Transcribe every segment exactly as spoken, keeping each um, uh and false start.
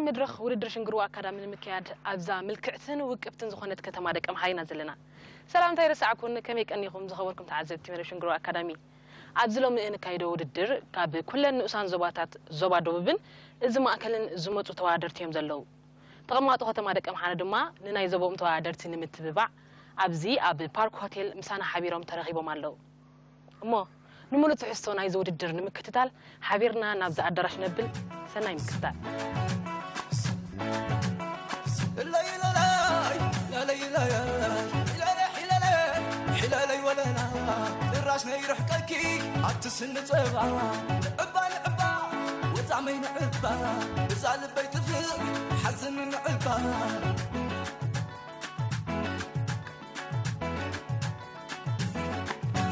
መድረኽ ውድድር ሽንግርዋ አካዳሚ ንምክያድ ኣብዛ ምልክዕትን ውቅብትን ዝኾነት ከተማ ደቀምሓር ኢና ዘለና። ሰላምታ ይረስዓኩን፣ ከመይ ቀኒኹም ዝኸበርኩም ተዓዘብቲ መደብ ሽንግርዋ አካዳሚ? ኣብዚ ሎሚ እንካይዶ ውድድር ካብ ኩለን ንኡሳን ዞባታት ዞባ ደቡብን እዚ ማእከልን ዝመጹ ተወዳደርቲ እዮም ዘለዉ። ተቐማጦ ከተማ ደቀምሓረ ድማ ንናይ ዞቦም ተወዳደርቲ ንምትብባዕ ኣብዚ ኣብ ፓርክ ሆቴል ምሳና ሓቢሮም ተረኺቦም ኣለዉ። እሞ ንምሉእ ትሕዝቶ ናይዚ ውድድር ንምክትታል ሓቢርና ናብዚ ኣዳራሽ ነብል። ሰናይ ምክትታል። እለይ ለለይ፣ ለለይ ለለይ፣ ሒለለይ፣ ሒለለይ፣ ሒለለይ ወለላ፣ ጥራሽ ነይርሕቀኪ ኣቲ ስኒ ጸባ፣ ንዕባ ንዕባ፣ ወዛመይ ንዕባ፣ እዛ ልበይ ትፍቕ ሓዝኒ ንዕባ።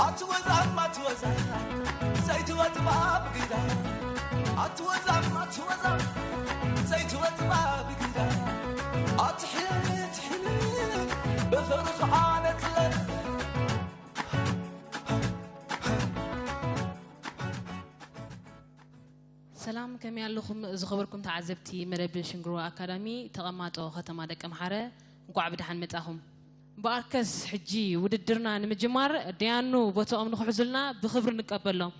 ኣትወዛም ኣትወዛም ዘይትወጥባ ብግዳ፣ ኣትወዛም ኣትወዛም ዘይትወጥባ ብግዳ፣ ኣትሕል ትሕል በፈርኽ ዓነጽለ። ሰላም፣ ከመይ ኣለኹም ዝኸበርኩም ተዓዘብቲ መደብ ሽንግርዋ ኣካዳሚ፣ ተቐማጦ ከተማ ደቀምሓረ፣ እንቋዕ ብደሓን መጻኹም። እምበኣርከስ፣ ሕጂ ውድድርና ንምጅማር፣ ደያኑ ቦታኦም ንኽሕዙልና ብኽብሪ ንቀበሎም።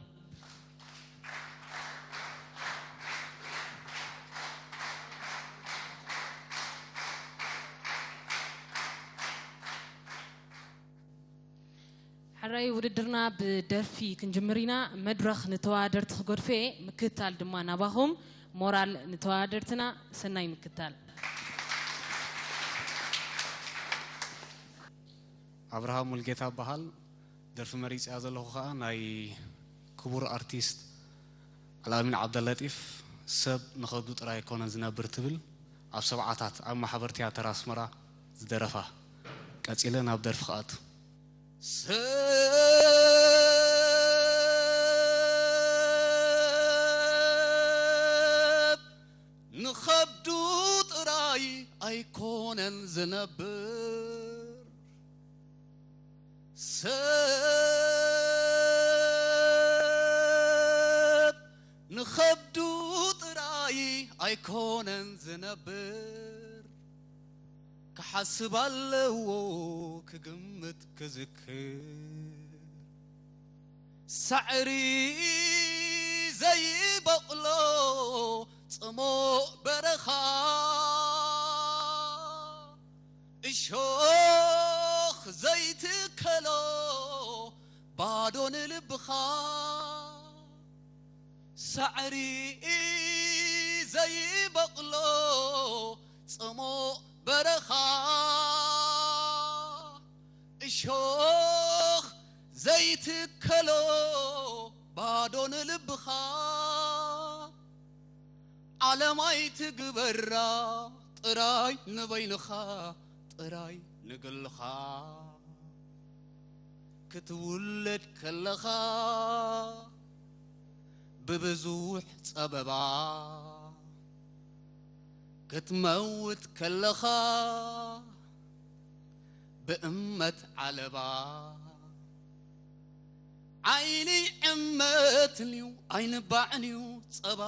ሕራይ ውድድርና ብደርፊ ክንጅምር ኢና። መድረኽ ንተወዳደርቲ ክገድፎ እየ፣ ምክትታል ድማ ናባኹም። ሞራል ንተወዳደርትና፣ ሰናይ ምክትታል። ኣብርሃም ሙልጌታ እበሃል። ደርፊ መሪጸያ ዘለኹ ኸኣ ናይ ክቡር ኣርቲስት ኣልኣሚን ዓብደለጢፍ ሰብ ንኸብዱ ጥራይ ኣይኮነን ዝነብር ትብል ኣብ ሰብዓታት ኣብ ማሕበር ትያትር ኣስመራ ዝደረፋ። ቀጺለ ናብ ደርፊ ክኣቱ። ሰብ ንኸብዱ ጥራይ ኣይኮነን ዝነብር፣ ሰብ ንኸብዱ ጥራይ ኣይኮነን ዝነብር፣ ክሓስብ ኣለዎ ክግምት ክዝክር። ሳዕሪ ዘይበቕሎ ጽሞእ በረኻ፣ እሾኽ ዘይትከሎ ባዶ ንልብኻ። ሳዕሪ ዘይበቕሎ ጽሞእ በረኻ፣ እሾኽ ዘይትከሎ ባዶ ንልብኻ። ዓለም ኣይትግበራ ጥራይ ንበይንኻ፣ ጥራይ ንግልኻ። ክትውለድ ከለኻ ብብዙሕ ጸበባ፣ ክትመውት ከለኻ ብእመት ዓለባ። ዓይኒ ዕመትንዩ ኣይንባዕንዩ ጸባ፣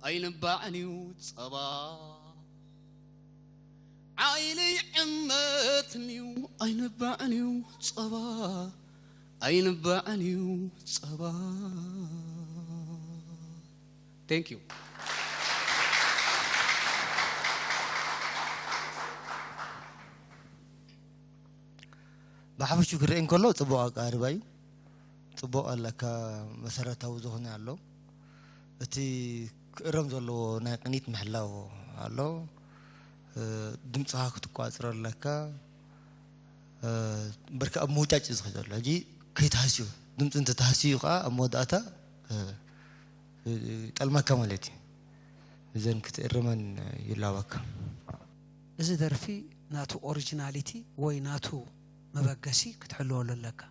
ኣይንባዕንዩ ጸባ። ዓይኒ ዕመትንዩ ኣይንባዕንዩ ጸባ፣ ኣይንባዕንዩ ጸባ። Thank you። ብሓፈሹ ክርኤ እንከሎ ጽቡቕ ኣቀራርባ እዩ። ጽቡቕ ኣለካ፣ መሰረታዊ ዝኾነ ኣሎ። እቲ ክእረም ዘለዎ ናይ ቅኒት ምሕላው ኣሎ። እ፣ ድምጽኻ ክትቋጽሮ ኣለካ። እ፣ በርካ ኣብ ምውጫጭ እዩ ዝኸይድ ዘሎ። ሕጂ ከይትሃስዩ፣ ድምጺ እንተ ተሃስዩ ከኣ ኣብ መወዳእታ፣ እ፣ እ፣ ይጠልመካ ማለት እዩ። እዘን ክትእርመን ይላበካ። እዚ ደርፊ ናቱ ኦሪጂናሊቲ ወይ ናቱ መበገሲ ክትሕልወሉ ኣለካ።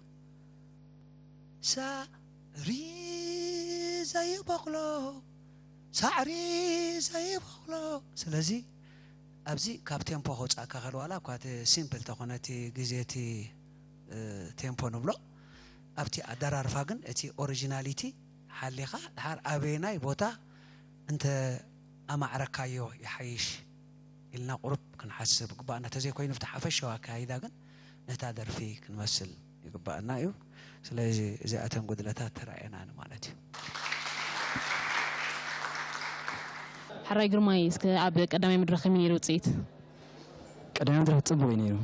ሳዕሪ ዘይበቕሎ፣ ሳዕሪ ዘይበቕሎ። ስለዚ ኣብዚ ካብ ቴምፖ ከውጽኣካ ከል ዋላ እኳ እቲ ሲምፕል ተኾነ እቲ ግዜ እቲ፣ እ፣ ቴምፖ ንብሎ፣ ኣብቲ ኣደራርፋ ግን እቲ ኦሪጂናሊቲ ሓሊኻ ድሓር ኣበየናይ ቦታ እንተ አማዕረካዮ ይሐይሽ ኢልና ቁሩብ ክንሓስብ ግባእና። ተዘይኮይኑ፣ ፍትሕ ሐፈሻዊ አካይዳ ግን ነታ ደርፊ ክንመስል ይግባእና እዩ። ስለዚ እዚኣተን ጉድለታት ተራእየናኒ ማለት እዩ። ሐራይ ግርማይ፣ እስከ ኣብ ቀዳማይ መድረኽ ከመይ ነይሩ ውጽኢት? ቀዳማይ መድረኽ ጽቡቕ እዩ ነይሩ።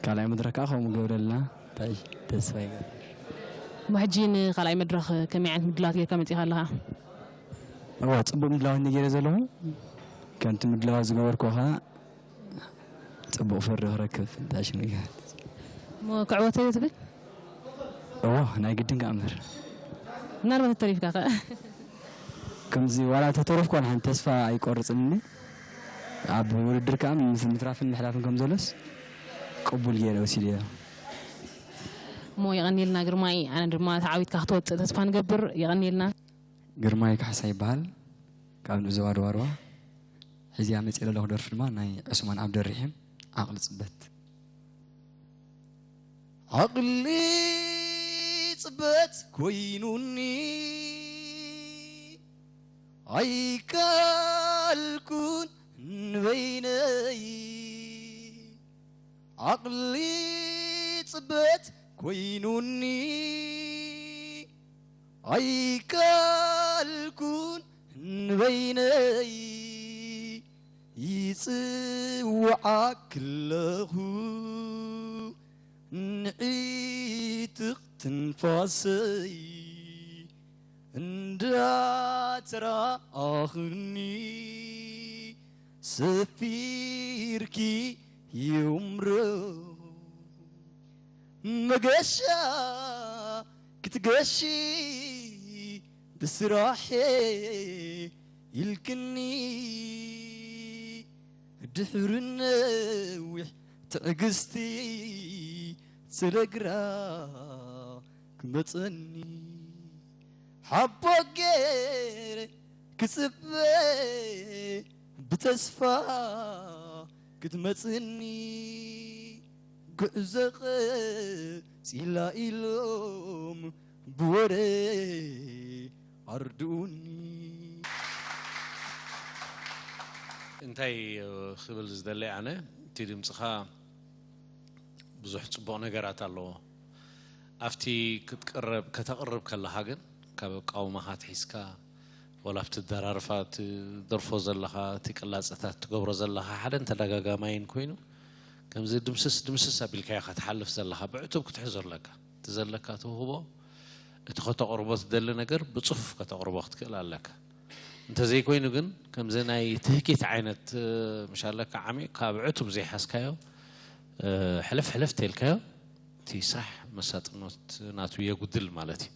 ካልኣይ መድረኽ ከኣ ከምኡ ገብረልና፣ እንታይ ተስፋ ይገብር። እሞ ሕጂ ንኻልኣይ መድረኽ ከመይ ዓይነት ምድላዋት ጌርካ መጺእካ ኣለኻ? እወ፣ ጽቡቕ ምድላዋት እንድየ ገይረ ዘለኹ። ከምቲ ምድላዋት ዝገበርኩ ከኣ ጽቡቕ ፍርዲ ክረክብ እንታይ ሽም ይገብር። እሞ ክዕወት እዩ ትብል? እወ፣ ናይ ግድን ከኣ እምበር። ምናልባት ተሪፍካ ከ? ከምዚ ዋላ ተተረፍኩ ዋላ ሓንቲ ተስፋ ኣይቆርጽን እኒ። ኣብ ውድድር ከኣ ምስ ምትራፍን ምሕላፍን ከም ዘሎስ ቅቡል ገይረ ወሲደዮ። እሞ የቐንየልና ግርማይ፣ ኣነ ድማ ተዓዊትካ ክትወጽእ ተስፋ ንገብር። የቐንየልና። ግርማይ ካሕሳ ይበሃል። ካብ ንኡዘ ዋድዋርዋ። ሕዚ ኣመጽኤ ዘለኹ ደርፊ ድማ ናይ ዑስማን ዓብደርሒም ዓቕሊ ጽበት። ዓቕሊ ጽበት ኮይኑኒ ኣይካልኩን ንበይነይ። ዓቕሊ ጽበት ኮይኑኒ ኣይካልኩን ንበይነይ። ይጽውዓኪ ኣለኹ ንዒትኽ ትንፋሰይ፣ እንዳተራኣኽኒ ሰፊርኪ የእምሮ መገሻ ክትገሺ ብስራሐ ኢልክኒ ድሕሪ ነዊሕ ትዕግስቲ ሰለግራ ክመጸኒ ሓቦ ገይረ ክጽበ ብተስፋ ክትመጽኒ ጉዕዞ ቀጺላ ኢሎም ብወረ ኣርድኡኒ። እንታይ ክብል ዝደሊ ኣነ፣ እቲ ድምጽኻ ብዙሕ ጽቡቕ ነገራት ኣለዎ። ኣብቲ ክትቅረብ፣ ከተቕርብ ከለኻ ግን፣ ካብ ኣቃውማኻ ኣትሒዝካ፣ ወላ ኣብቲ ደራርፋ ትደርፎ ዘለኻ፣ እቲ ቅላጸታት ትገብሮ ዘለኻ፣ ሓደን ተደጋጋማይን ኮይኑ፣ ከምዚ ድምስስ ድምስስ ኣቢልካዮ ኢኻ ትሓልፍ ዘለኻ፣ ብዕቱብ ክትሕዞ ኣለካ። እቲ ዘለካ ተውህቦ፣ እቲ ከተቕርቦ ትደሊ ነገር ብጽፉፍ ከተቕርቦ ክትክእል ኣለካ። እንተዘይኮይኑ ግን፣ ከምዚ ናይ ትህኪት ዓይነት፣ እ፣ ምሽ ኣለካ ዓሚቕ ካብ ዕቱብ ዘይሓዝካዮ፣ እ፣ ሕልፍ ሕልፍ ተልካዮ፣ እቲ ስራሕ መሳጥኖት ናቱ የጉድል ማለት እዩ።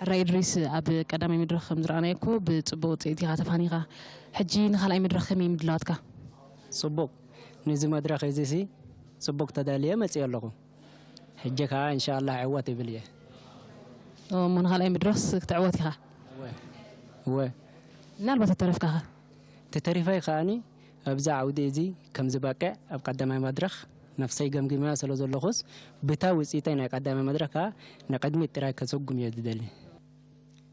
ሕራይ እድሪስ፣ ኣብ ቀዳማይ መድረኽ ከም ዝረኣናዮ እኮ ብጽቡቕ ውጽኢት ኢኻ ተፋኒኻ። ሕጂ ንኻልኣይ መድረኽ ከመይ ምድላዋትካ? ጽቡቕ። ንዚ መድረኽ እዚሲ ጽቡቕ ተዳልየ መጽየ ኣለኹ። ሕጂ ከኣ እንሻላህ ዕወት እብል እየ። እሞ ንኻልኣይ መድረኽስ ክትዕወት ኢኻ? እወ። እወ። ምናልባት ተተረፍካኸ? ተተሪፈይ ከኣኒ ኣብዚ ዓውዲ እዚ ከም ዝበቅዕ ኣብ ቀዳማይ መድረኽ ነፍሰይ ገምጊመያ ስለ ዘለኹስ፣ ብታ ውጽኢተይ ናይ ቀዳማይ መድረኽ ከኣ ንቅድሚት ጥራይ ከሰጉም እየ ዝደሊ።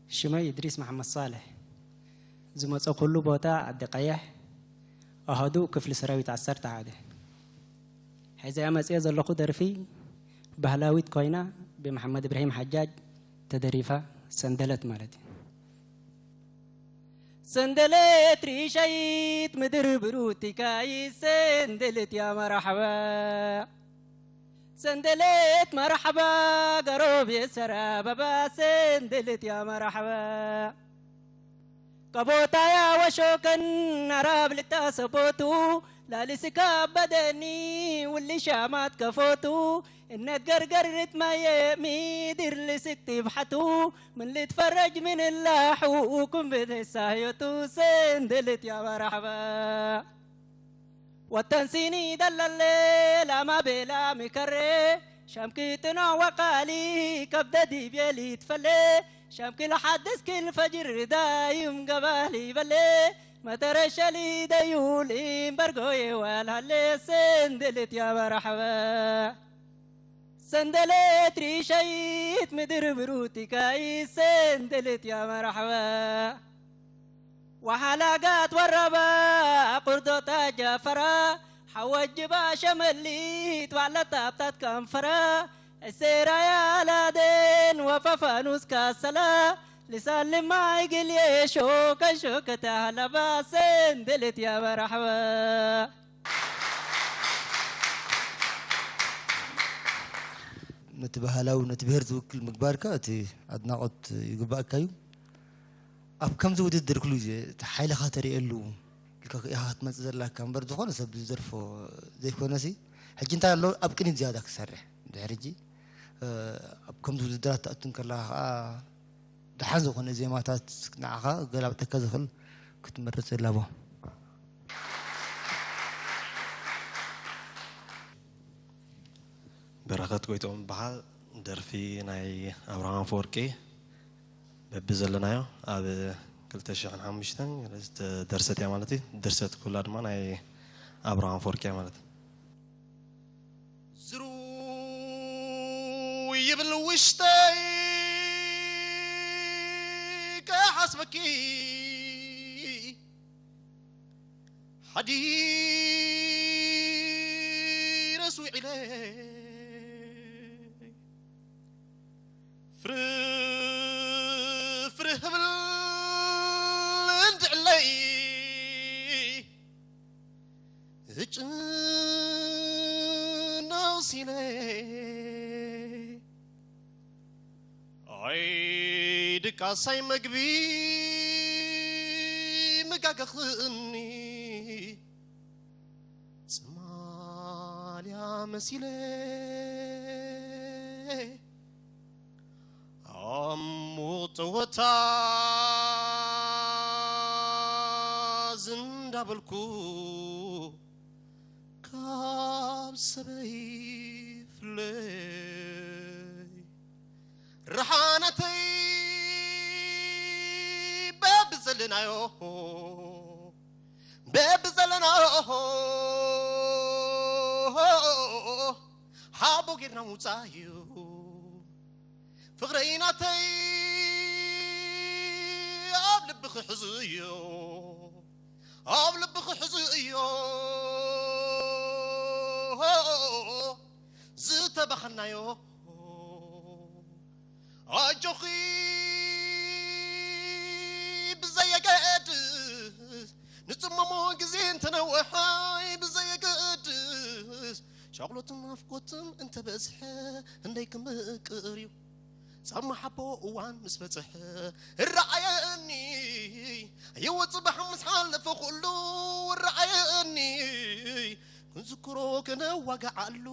ሽመይ እድሪስ መሐመድ ሳልሕ። ዝመጸኩሉ ቦታ ዓዲ ቀይሕ፣ አሃዱ ክፍሊ ሰራዊት ዐሰርተ ሓደ። ሕዚ ኣመጽኤ ዘለኹ ደርፊ ባህላዊት ኮይና ብመሐመድ እብራሂም ሐጃጅ ተደሪፋ ሰንደለት ማለት እዩ። ሰንደለት ሪሸይት ምድር ብሩቲካይ ሰንደለት ያ መርሐባ። ሰንደለት መርሐባ ገሮብ የሰራ በባ ሰንደለት ያ መርሐባ። ቀቦታያ ወሾከን አራብ ልታሰቦቱ ላልስካ በደኒ ውሊ ሻማት ከፎቱ እነት ገርገር ርትማየ ሚድር ልስክ ትብሐቱ ምን ልትፈረጅ ምን እላሑ ኩም ብትሳዮቱ ሰንደለት ያ መርሐባ። ወተንሲኒ ደለሌ ላማ ቤላ ሚከሬ ሸምኪ ጥኖ ወቃሊ ከብደ ዲብዬ ሊትፈሌ ሸምኪ ለሐድስ ክል ፈጅር ዳይም ገባህ ሊበሌ መተረሸሊ ደዩል እምበርጎዬ ዋልሃሌ ሰንድልት ያ መርሐበ። ሰንደለት ሪሸይት ምድር ብሩቲካይ ሰንደለት ያ መርሐበ። ወሐላጋት ወረበ ቁርዶታ ጃፈራ፣ ሐወጅባ ሸመሊት ዋዕለት አብታት ከንፈራ፣ እሴራያ ላዴን ወፈፋኑስ ካሰላ፣ ልሳን ልማይ ግልዬ ሾከ ሾከተ ሐለባ ሰንደለት ያ መርሐበ። ነቲ ባህላዊ፣ ነቲ ብሄር ዝውክል ምግባርካ እቲ ኣድናቖት ይግባእካ እዩ። ኣብ ከምዚ ውድድር ኩሉ ግዜ እቲ ሓይልኻ ተርእየሉ፣ ኢልካ ኢኻ ክትመጽእ ዘለካ እምበር፣ ዝኾነ ሰብ ዝደርፎ ዘይኮነሲ፣ ሕጂ እንታይ ኣሎ ኣብ ቅኒት ዝያዳ ክሰርሕ፣ ድሕሪ ሕጂ፣ እ፣ ኣብ ከምዚ ውድድራት ትኣቱ እንከለኻ ኸኣ ደሓን ዝኾነ ዜማታት ንዓኻ ገላብጠካ ዝኽእል ክትመርጽ ይላቦ። በረኸት ጎይትኦም እበሃል። ደርፊ ናይ ኣብርሃም ኣፈወርቂ በቢ ዘለናዮ ኣብ ክልተ ሽሕን ሓሙሽተን ዝተደርሰት እያ ማለት እዩ። ድርሰት ኩላ ድማ ናይ ኣብርሃም ኣፈወርቂ እያ ማለት እዩ። ዝሩ ይብል ውሽጠይ ከሓስበኪ ሓዲረስ ውዒለ ፍርህ ፍርህ እብል እንድዕለይ እጭነው ሲለ ኣይ ድቃሳይ መግቢ ምጋገኽኒ ጽማልያ መሲለ ኣሙቅ ጸወታ ዝንዳበልኩ ካብ ሰበይ ፍለይ ርሓነተይ በብዘለናዮ በብዘለናዮ ሓቦ ጌርና ምውጻእዩ። ፍቕረይ ናተይ ኣብ ልብኺ ሕዝዮ፣ ኣብ ልብኺ ሕዝዮ ዝተባኸናዮ። ኣጆኺ ብዘየገድስ ንጽመሞ ግዜ እንተነወሐ ብዘየገድስ ሻቕሎትን ናፍቆትን እንተበዝሐ እንደይ ክምቅር እዩ። ጻማ ሓቦ እዋን ምስ በጽሐ እረኣየኒ፣ ይወ ጽባሕ ምስ ሓለፈ ኩሉ እረኣየኒ፣ ክንዝክሮ ክነዋግዓሉ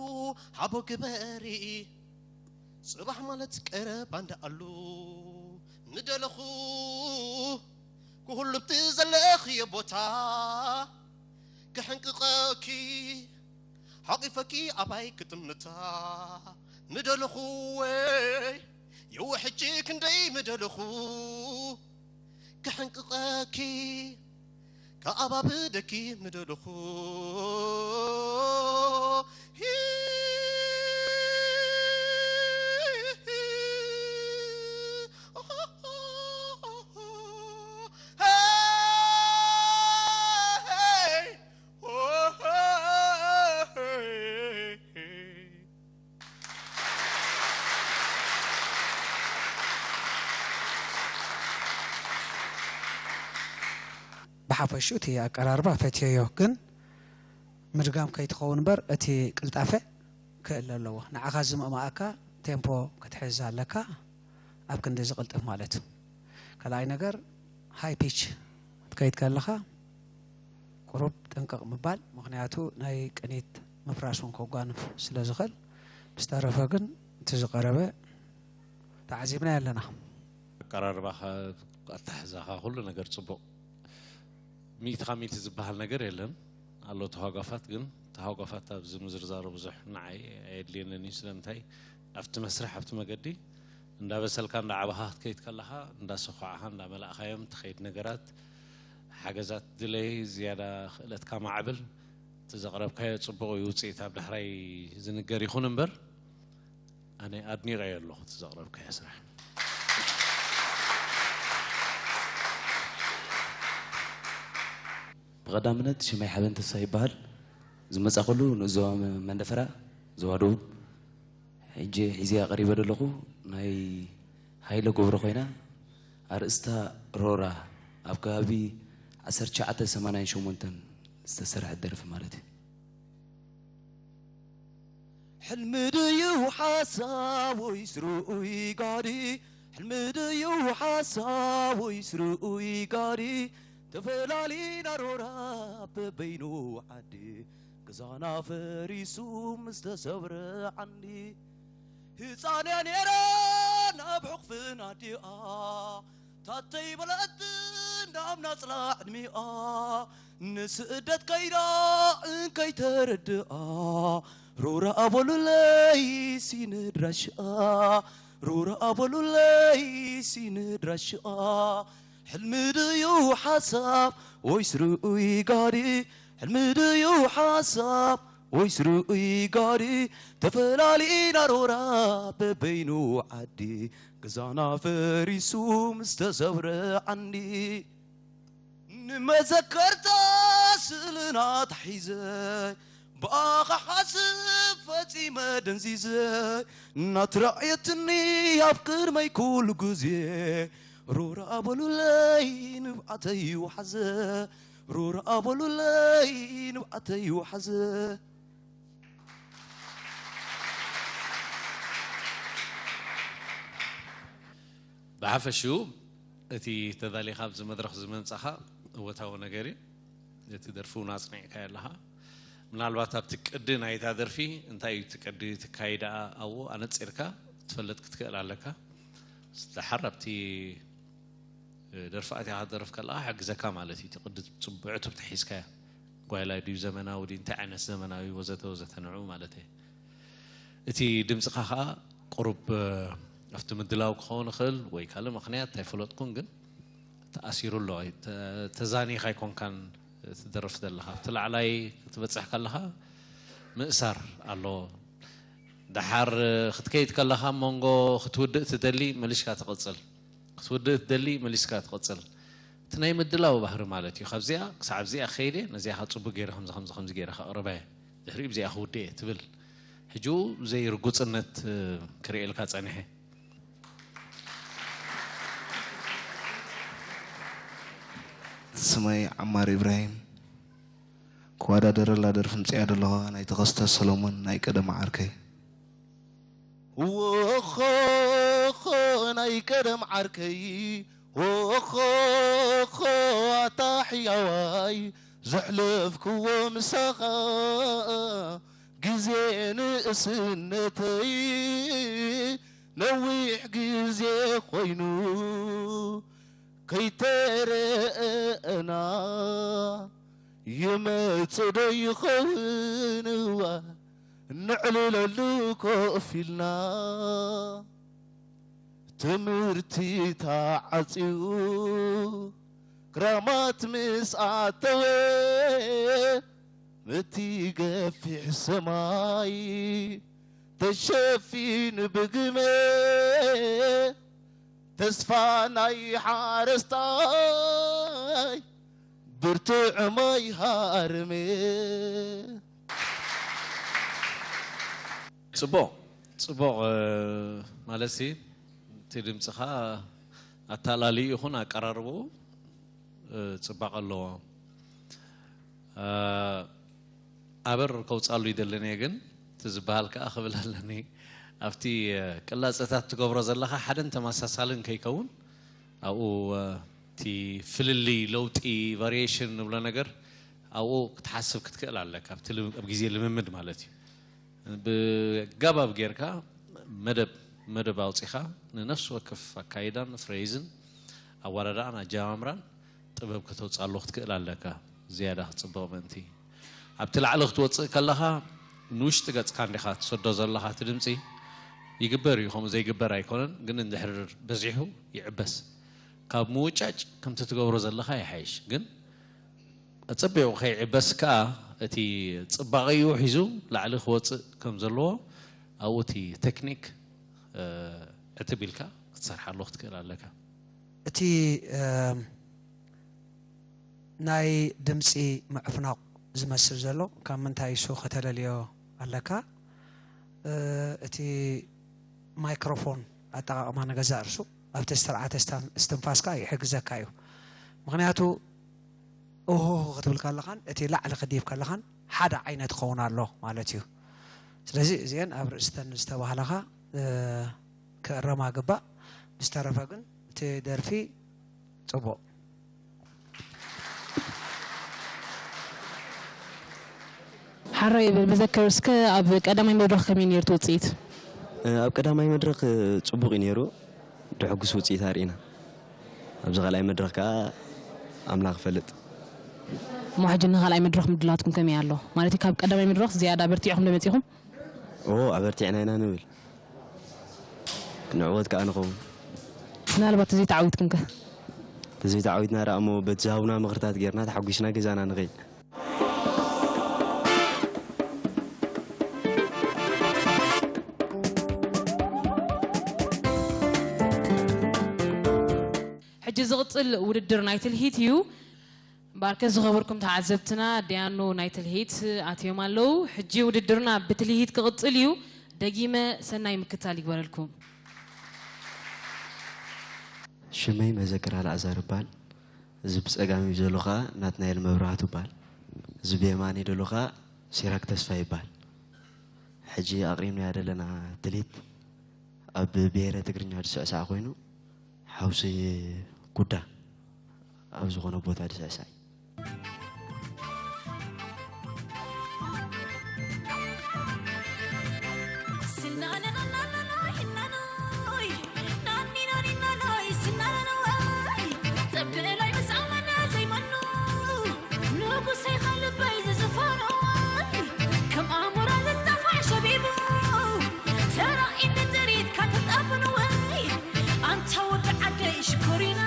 ሓቦ ግበሪ። ጽባሕ ማለት ቀረባ እንዳኣሉ ምደለኹ ክሁሉ ብቲ ዘለኽዮ ቦታ ክሕንቅቐኪ ሓቂፈኪ ኣባይ ክጥምታ ምደለኹ ወይ የውሕጂ ክንደይ ምደለኹ ክሕንቅቐኪ ከኣባብደኪ ምደለኹ። ብሓፈሹ እቲ ኣቀራርባ ፈትየዮ፣ ግን ምድጋም ከይትኸውን እምበር እቲ ቅልጣፈ ክእለ ኣለዎ። ንዓኻ ዝምእመኣካ ቴምፖ ክትሕዝ ኣለካ፣ ኣብ ክንዲ ዝቕልጥፍ ማለት እዩ። ካልኣይ ነገር፣ ሃይ ፒች ክትከይድ ከለኻ ቁሩብ ጥንቅቕ ምባል፣ ምኽንያቱ ናይ ቅኒት ምፍራስ እውን ከጓንፍ ስለ ዝኽእል። ብዝተረፈ ግን እቲ ዝቐረበ ተዓዚብናዮ ኣለና። ኣቀራርባኻ፣ ኣተሓሕዛኻ፣ ኩሉ ነገር ጽቡቕ። ሚእቲ ካብ ሚእቲ ዝበሃል ነገር የለን። ኣሎ ተሃጓፋት፣ ግን ተሃጓፋት ኣብዚ ምዝርዛሩ ብዙሕ ንዓይ ኣየድልየንን እዩ። ስለምንታይ ኣብቲ መስርሕ፣ ኣብቲ መገዲ እንዳበሰልካ እንዳዓበኻ ክትከይድ ከለኻ፣ እንዳሰኳዕኻ፣ እንዳመላእካዮም ትኸይድ ነገራት፣ ሓገዛት ድለይ፣ ዝያዳ ክእለትካ ማዕብል፣ እቲ ዘቕረብካዮ ጽቡቕ እዩ፣ ውጽኢት ኣብ ዳሕራይ ዝንገር ይኹን እምበር፣ ኣነ ኣድኒቀዮ ኣለኹ እቲ ዘቅረብካዮ ስራሕ። ብቀዳምነት ሽመይ ሓበን ተስፋ ይበሃል። ዝመጻእኩሉ ንዞባ መ-፣ መንደፈራ፣ ዞባ ደቡብ። ሕጂ ሒዝያ ቀሪበ ዘለኹ ናይ ሃይለ ገብሩ ኮይና፣ ኣርእስታ ሮራ፣ ኣብ ከባቢ ዓሰርተ ትሽዓተ ሰማንያን ሸሞንተን ዝተሰርሐት ደርፊ ማለት እዩ። ሕልሚ ድዩ ሓሳብ ወይስ ርኡይ ጋዲ? ሕልሚ ድዩ ሓሳብ ወይስ ርኡይ ጋዲ? ተፈላሊና ሮራ በበይኑ ዓዲ፣ ገዛና ፈሪሱ ምስ ተሰብረ ዓንዲ። ህጻን እያ ነይራ ናብ ሕቕፍን ኣዲኣ፣ ታተይ በለት ናብ ናጽላ ዕድሚኣ፣ ንስእደት ከይዳ እንከይተረድኣ፣ ሮራ በሉለይ ሲንድራሽኣ፣ ሮራ በሉለይ ሲንድራሽኣ። ሕልሚ ድዩ ሓሳብ ወይስ ርኡይ ጋዲ? ሕልሚ ድዩ ሓሳብ ወይስ ርኡይ ጋዲ? ተፈላሊና ሮራ በበይኑ ዓዲ፣ ገዛና ፈሪሱ ምስ ተሰብረ ዓንዲ። ንመዘከርታ ስእልና ተሒዘ፣ ብኣኻ ሓስብ ፈጺመ ደንዚዘ፣ እናትረዕየትኒ ኣብ ቅድመይ ኩሉ ግዜ። ሮራ በሉለይ ንብዓተይ ወሓዘ፣ ሮራ በሉለይ ንብዓተይ ወሓዘ። ብሓፈሽኡ እቲ ተዳሊኻ ኣብዚ መድረኽ እዚ ምምጻእኻ እወታዊ ነገር እዩ። እቲ ደርፊ እውን ኣጽኒዕካዮ ኣለኻ። ምናልባት ኣብቲ ቅዲ ናይታ ደርፊ እንታይ እዩ እቲ ቅዲ፣ እቲ ካይዳ ኣብኡ ኣነጺርካ ክትፈልጥ ክትክእል ኣለካ። ደሓር ኣብቲ ደርፊ ኣቲኻ ክትደርፍ ከለኻ ይሕግዘካ ማለት እዩ። እቲ ቅዲ ጽቡዕ ዕቱብ ተሒዝካዮ። ጓይላይ ድዩ ዘመናዊ ድዩ፣ እንታይ ዓይነት ዘመናዊ ወዘተ ወዘተ ንዑ ማለት እየ። እቲ ድምጽኻ ኸኣ ቁሩብ፣ እ፣ ኣብቲ ምድላው ክኸውን ይኽእል ወይ ካልእ ምኽንያት ኣይፈለጥኩን፣ ግን ተኣሲሩ ኣሎ። ኣይ-፣ ተ-፣ ተዛኒኻ ኣይኮንካን ትደርፍ ዘለኻ። ኣብቲ ላዕላይ ክትበጽሕ ከለኻ ምእሳር ኣሎ። ደሓር ክትከይድ ከለኻ፣ ኣብ መንጎ ክትውድእ ትደሊ፣ መሊስካ ትቕጽል። ክትውድእ ትደሊ፣ መሊስካ ትቕጽል። እቲ ናይ ምድላው ባህሪ ማለት እዩ። ካብዚኣ ክሳዕ ኣብዚኣ ክኸይድ እየ፣ ነዚኣ ኸኣ ጽቡቅ ገይረ ከምዚ፣ ከምዚ፣ ከምዚ ገይረ ከቕርባ እየ፣ ድሕሪኡ ብዚኣ ክውድእ እየ ትብል። ሕጂ ዘይርጉጽነት፣ እ፣ ክርእየልካ ጸኒሐ። ስመይ ዓማር ኢብራሂም። ክወዳደረላ ደርፊ ምጽኣ ደለኹ፣ ናይ ተኸስተ ሰሎሞን ናይ ቀደም ዓርከይ። ዎኾኾ ናይ ቀደም ዓርከይ፣ ዎኾኾ ኣታ ሕያዋይ፣ ዘሕለፍክዎ ምሳኻ ግዜ ንእስነተይ፣ ነዊሕ ግዜ ኮይኑ ከይተረኣና፣ ይመጽእ ዶ ይኸውን እዋን፣ ነዕልለሉ ኮፍ ኢልና። ትምህርቲ ተዓጽዩ፣ ክራማት ምስ ኣተወ፣ በቲ ገፊሕ ሰማይ ተሸፊኑ ብግመ፣ ተስፋ ናይ ሓረስታይ ብርቱዕ ማይ ሃረመ። ጽቡቕ፣ ጽቡቕ፣ እ፣ ማለትሲ፣ እቲ ድምጽኻ ኣታላልዩ ይኹን ኣቀራርባኡ፣ እ፣ ጽባቐ ኣለዎ። እ፣ ኣበር ከውጻሉ ይደልን እየ፣ ግን እቲ ዝበሃል ከኣ ክብል ኣለኒ። ኣብቲ፣ እ፣ ቅላጸታት ትገብሮ ዘለኻ ሓደን ተመሳሳልን ከይከውን፣ ኣብኡ፣ እ፣ እቲ ፍልልይ፣ ለውጢ፣ ቫሪዬሽን ንብሎ ነገር ኣብኡ ክትሓስብ ክትክእል ኣለካ፣ ኣብቲ ልም-፣ ኣብ ግዜ ልምምድ ማለት እዩ። ብጋባብ ጌርካ መደብ፣ መደብ ኣውጺኻ ንነፍሲ ወከፍ ኣካይዳን ፍሬዝን ኣወዳድኣን ኣጀማምራን ጥበብ ከተውጽኣሉ ክትክእል ኣለካ። ዝያዳ ክትጽብቕ ምእንቲ ኣብቲ ላዕሊ ክትወጽእ ከለኻ ንውሽጢ ገጽካ እንዲኻ ትሰዶ ዘለኻ እቲ ድምጺ። ይግበር እዩ፣ ከምኡ ዘይግበር ኣይኮነን፣ ግን እንድሕር በዚሑ ይዕበስ። ካብ ምውጫጭ ከምቲ ትገብሮ ዘለኻ ይሓይሽ፣ ግን ኣጸቢቑ ከይዕበስ ከኣ፣ እቲ ጽባቐኡ ሒዙ ላዕሊ ክወጽእ ከም ዘለዎ፣ ኣብኡ እቲ ቴክኒክ እ፣ ዕትብ ኢልካ ክትሰርሓሉ ክትክእል ኣለካ። እቲ፣ እ፣ ናይ ድምጺ ምዕፍናቕ ዝመስል ዘሎ ካብ ምንታይ እሱ ከተለልዮ ኣለካ? እ፣ እቲ ማይክሮፎን ኣጠቓቕማ ንገዛእ ርእሱ ኣብቲ ስርዓተ እስታን-፣ እስትንፋስካ ይሕግዘካ እዩ። ምኽንያቱ እሆሆ ክትብል ከለኻን እቲ ላዕሊ ክዲብ ከለኻን ሓደ ዓይነት ክኸውን ኣሎ ማለት እዩ። ስለዚ እዚአን ኣብ ርእስተን ዝተባህለኻ፣ እ፣ ክእረማ ግባእ። ብዝተረፈ ግን እቲ ደርፊ ጽቡቕ። ሓራይ እብል፣ ብዘከር እስከ ኣብ ቀዳማይ መድረኽ ከመይ ነይሩ እቲ ውጽኢት? ኣብ ቀዳማይ መድረኽ ጽቡቕ እዩ ነይሩ፣ ድሕጉስ ውጽኢት ኣርኢና። ኣብዚ ካልኣይ መድረኽ ከኣ ኣምላኽ ይፈልጥ። እሞ ሕጂ ንኻልኣይ መድረኽ ምድላዋትኩም ከመይ ኣሎ? ማለት ካብ ቀዳማይ መድረኽ ዝያዳ ኣበርቲዕኩም ዶ መጺኹም? ኦ፣ ኣበርቲዕና ኢና ንብል። ንዕወት ከኣ ንኸውን። ምናልባት ተዘይተዓዊትኩም ከ? ተዘይተዓዊትና ደኣ እሞ በቲ ዝሃቡና ምኽርታት ጌርና ተሓጒስና ገዛና ንኸይድ። ሕጂ ዝቕጽል ውድድር ናይ ትልሂት እዩ። ባርከ ዝኸበርኩም ተዓዘብትና፣ ደያኑ ናይ ትልሂት ኣትዮም ኣለዉ። ሕጂ ውድድርና ብትልሂት ክቕጽል እዩ። ደጊመ ሰናይ ምክታል ይግበረልኩም። ሽመይ መዘክር ኣልኣዛር እባል። እዚ ብጸጋመይ ዘሎ ኸኣ ናትናኤል መብራህቱ እባል። እዚ ብየማነይ ዘሎ ኸኣ ሲራክ ተስፋይ ይባል። ሕጂ ኣቕሪብናያ ዘለና ትልሂት ኣብ ብሄረ ትግርኛ ዝስዕሳዕ ኮይኑ፣ ሓውሲ ጉዳ ኣብ ዝኾነ ቦታ ዝስዕሳዕ እዩ። ኣንታ ወዲ ዓደይ ሽኮሪና፣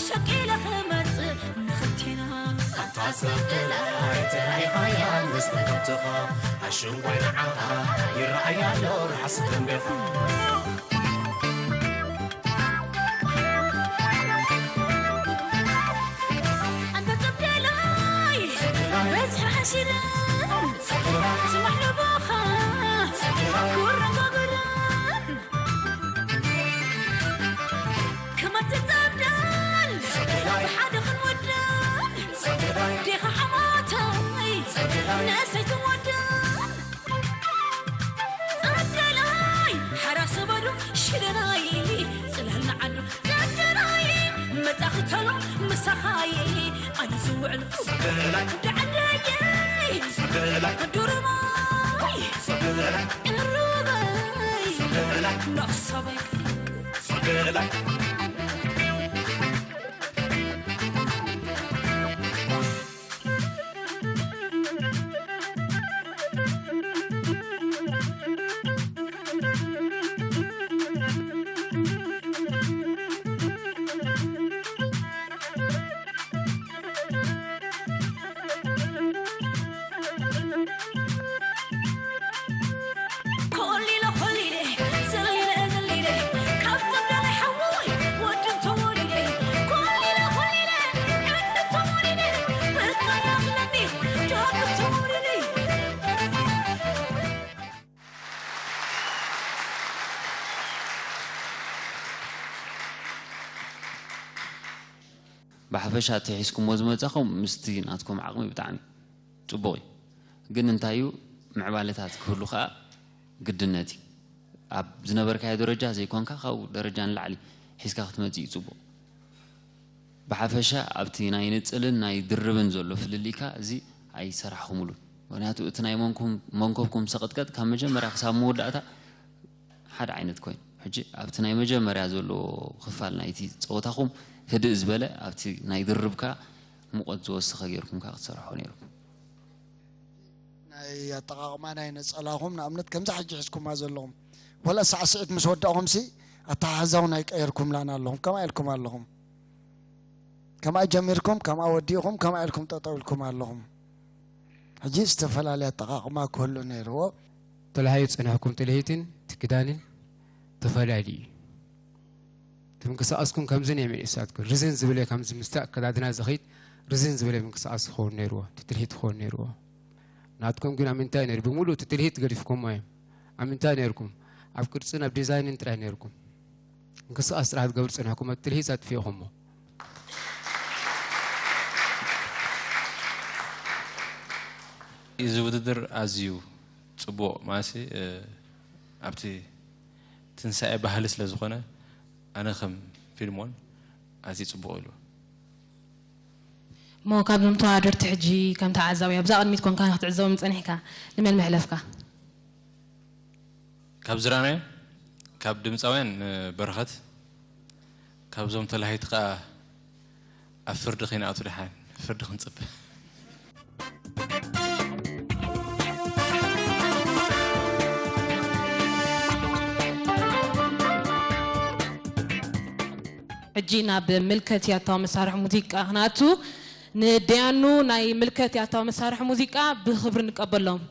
ሸቂለ ክመጽእ ንኽልቴና። ኣንታ ሰብ ደላይ ተራኢኻያ ምስ ተከብትኻ፣ ኣሽንኳይ ንዓኻ ይረኣያ ኣሎ ርሓስ ደንቤኻ። ኣንታ ሰብ ደላይ በዝሒ ሓሺረ፣ ጽባሕ ንቦኻ ኩረንጓጉረን። ከማን ትጸብደል ብሓደ ክንወደል፣ ዴኻ ሓማተይ ነሰይ ትወደል። ጸብደላይ ሓራስ በሉ ሽደናይ፣ ጽላል ንዓዱ ጸብደላይ፣ መጻ ክተሎ ምሳኻይ ኣነ ዝውዕል ጸብደላይ፣ ወዲ ዓደየይ ጸብደላይ፣ ዱሩማይ ጸብደላይ፣ ቅሩበይ ጸብደላይ፣ ነፍሰበይ። ብሓፈሻ እቲ ሒዝኩሞ ዝመጻኹም ምስቲ ናትኩም ዓቕሚ ብጣዕሚ ጽቡቕ እዩ። ግን እንታይ እዩ፣ ምዕባለታት ክህሉ ከኣ ግድነት እዩ። ኣብ ዝነበርካዮ ደረጃ ዘይኮንካ፣ ካብኡ ደረጃ ንላዕሊ ሒዝካ ክትመጽእ እዩ ጽቡቕ። ብሓፈሻ ኣብቲ ናይ ንጽልን ናይ ድርብን ዘሎ ፍልልይካ እዚ ኣይሰራሕኩምሉን። ምኽንያቱ እቲ ናይ መንኩም-፣ መንኮብኩም ሰቕጥቀጥ ካብ መጀመርያ ክሳብ መወዳእታ ሓደ ዓይነት ኮይኑ፣ ሕጂ ኣብቲ ናይ መጀመርያ ዘሎ ክፋል ናይቲ ጸወታኹም ህድእ ዝበለ፣ ኣብቲ ናይ ድርብካ ሙቐት ዝወሰኸ ጌርኩም ከኣ ክትሰርሖ ነይርኩም። ናይ ኣጠቓቕማ ናይ ነጸላኹም፣ ንኣብነት፣ ከምዛ ሕጂ ሒዝኩማ ዘለኹም፣ ወላ ሳዕስዒት ምስ ወዳእኹምሲ፣ ኣተሓሕዛውን ኣይቀየርኩምላን ኣለኹም። ከምኣ ኢልኩም ኣለኹም። ከምኣ ጀሚርኩም፣ ከምኣ ወዲእኹም፣ ከምኣ ኢልኩም ጠጠው ኢልኩም ኣለኹም። ሕጂ ዝተፈላለየ ኣጠቓቕማ ክህሉ ነይርዎ። ተለሃዩ ዝጸንሐኩም ትልሂትን ትክዳንን ተፈላለዩ። እት ምንቅስቃስኩም ከምዚ ኔመ ኢሳትኩም ርዝን ዝብለ ከምዚ ምስተ አከዳድና ዘኺት ርዝን ዝብለ ምንቅስቃስ ክኸውን ነይርዎ፣ ትትልሂት ክኸውን ነይርዎ። ናትኩም ግን አምንታይ ነይሩ? ብምሉእ ትትልሂት ገዲፍኩሞ እዮም። አምንታይ ነይርኩም? ኣብ ቅርጽን ኣብ ዲዛይንን ጥራይ ነይርኩም። ምንቅስቃስ ጥራይ ትገብሩ ጸኒሕኩም፣ ኣብ ትልሂት ኣጥፊእኹሞ። እዚ ውድድር ኣዝዩ ጽቡቕ ማሲ፣ እ፣ ኣብቲ ትንሳኤ ባህሊ ስለ ዝኾነ፣ ኣነ ከም ፊልሞን ኣዝዩ ጽቡቕ ኢሉ። እሞ ካብዞም ተወዳደርቲ ሕጂ ከም ተዓዛቢ ኣብዛ ቅድሚት ኮንካ ክትዕዘቦም ጸኒሕካ፣ ንመን መሕለፍካ? ካብ ዝረኣናዮ፣ ካብ ድምጻውያን፣ እ፣ በረኸት፣ ካብዞም ተላሃይቲ ከኣ ኣብ ፍርዲ ከይንኣቱ ደሓን፣ ፍርዲ ክንጽበ። ሕጂ ናብ ምልከት ያታዊ መሳርሒ ሙዚቃ ክንኣቱ፣ ንደያኑ ናይ ምልከት ያታዊ መሳርሒ ሙዚቃ ብኽብሪ ንቀበሎም።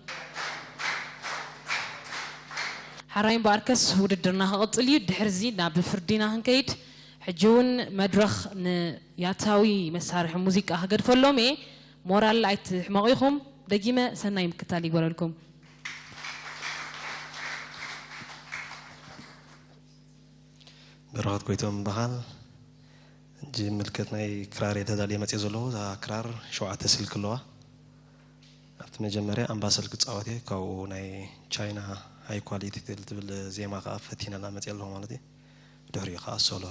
ሓራይ እምበኣርከስ ውድድርና ክቕጽል እዩ። ድሕርዚ ናብ ፍርዲና ክንከይድ፣ ሕጂ እውን መድረኽ ንያታዊ መሳርሒ ሙዚቃ ክገድፈሎም እየ። ሞራል ኣይትሕመቑ ኢኹም። ደጊመ ሰናይ ምክታል ይግበረልኩም። በረኸት ጎይቶም እምበሃል። እጂ ምልከት ናይ ክራር እየ ተዳልየ መጽእ ዘለኹ። እዛ ክራር ሸውዓተ ስልክ ኣለዋ። ኣብቲ መጀመርያ ኣምባሰል ክጻወት እየ፣ ካብኡ ናይ ቻይና ሃይ ኳሊቲ ትብል ዜማ ከኣ ፈቲነላ መጽእ ኣለኹ ማለት እዩ። ድሕሪኡ ከኣ ሶሎ።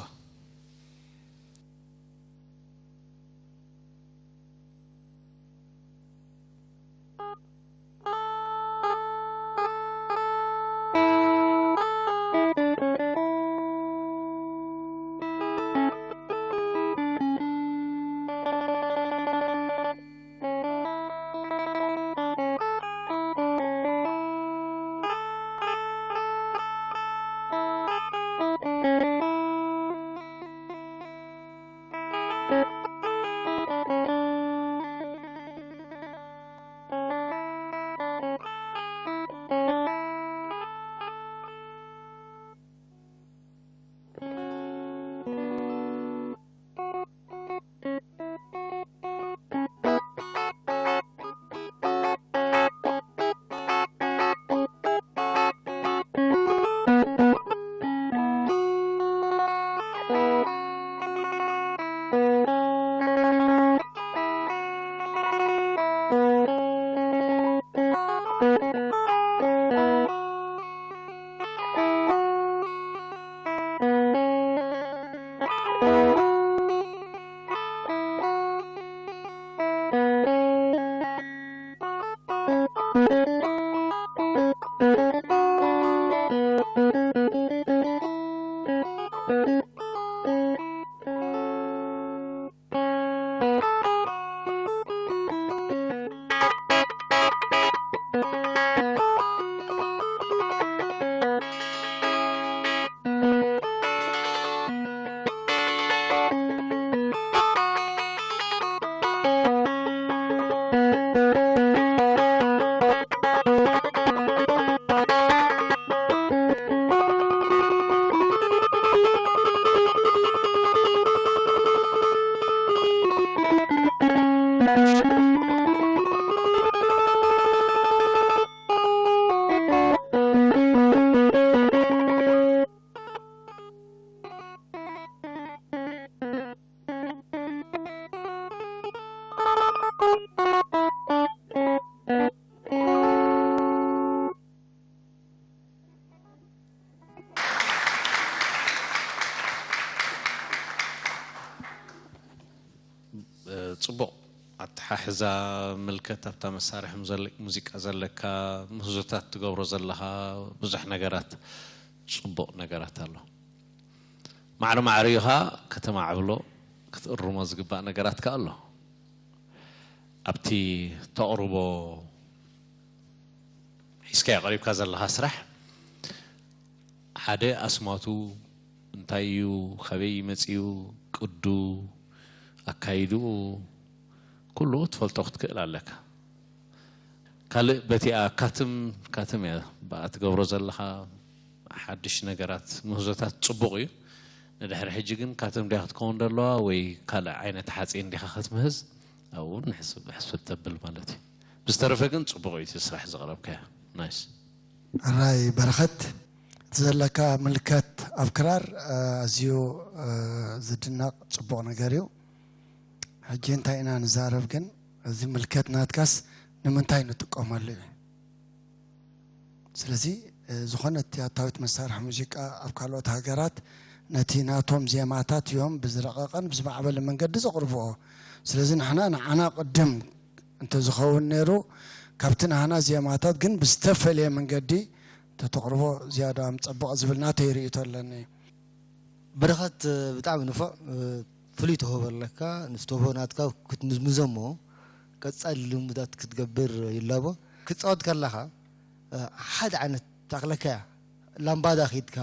ጽቡቕ ኣተሓሕዛ ምልከት ኣብታ መሳርሒ ሙዘል-፣ ሙዚቃ ዘለካ ምህዞታት ትገብሮ ዘለኻ ብዙሕ ነገራት ጽቡቕ ነገራት ኣሎ። ማዕረ ማዕሪኡ ኸኣ ከተማዕብሎ ክትእርሞ ዝግባእ ነገራት ከኣ ኣሎ። ኣብቲ ተቕርቦ ሒዝካዮ ቀሪብካ ዘለኻ ስራሕ፣ ሓደ ኣስማቱ እንታይ እዩ፣ ካበይ መጺኡ፣ ቅዱ፣ ኣካይድኡ፣ ኩሉ ትፈልጦ ክትክእል ኣለካ። ካልእ በቲኣ ካትም፣ ካትም እያ ብኣ ትገብሮ ዘለኻ፣ ሓድሽ ነገራት ምህዞታት ጽቡቕ እዩ። ንድሕሪ ሕጂ ግን ካተም ዲያ ክትከውን ደለዋ ወይ ካልእ ዓይነት ሓጺን ዲኻ ክትምህዝ ኣብኡ ንሕስብ፣ ሕስብ ተብል ማለት እዩ። ብዝተረፈ ግን ጽቡቕ እዩ እቲ ስራሕ ዘቕረብካዮ። ናይስ። ሕራይ በረኸት፣ እቲ ዘለካ ምልከት ኣብ ክራር፣ እ፣ ኣዝዩ፣ እ፣ ዝድነቕ ጽቡቕ ነገር እዩ። ሕጂ እንታይ ኢና ንዛረብ ግን፣ እዚ ምልከት ናትካስ ንምንታይ ንጥቀመሉ እዩ? ስለዚ፣ እ፣ ዝኾነት ያታዊት መሳርሒ ሙዚቃ ኣብ ካልኦት ሃገራት ነቲ ናቶም ዜማታት እዮም ብዝረቐቐን ብዝማዕበለ መንገዲ ዘቕርብኦ። ስለዚ ንሕና ንዓና ቅድም እንተዝኸውን ነይሩ፣ ካብቲ ናህና ዜማታት ግን ብዝተፈልየ መንገዲ እንተተቕርቦ ዝያዳ ምጸበቐ ዝብል ናተይ ርእይቶ ኣለኒ። በረኸት ብጣዕሚ ንፉዕ፣ ፍሉይ ተውህቦ ኣለካ። ምስ ተውህቦ ናትካ ክትምዝምዞ እሞ ቀጻሊ ልምዳት ክትገብር ይላቦ። ክትጻወት ከለኻ ሓደ ዓይነት ተኣክለካያ ላምባዳ ኺድካ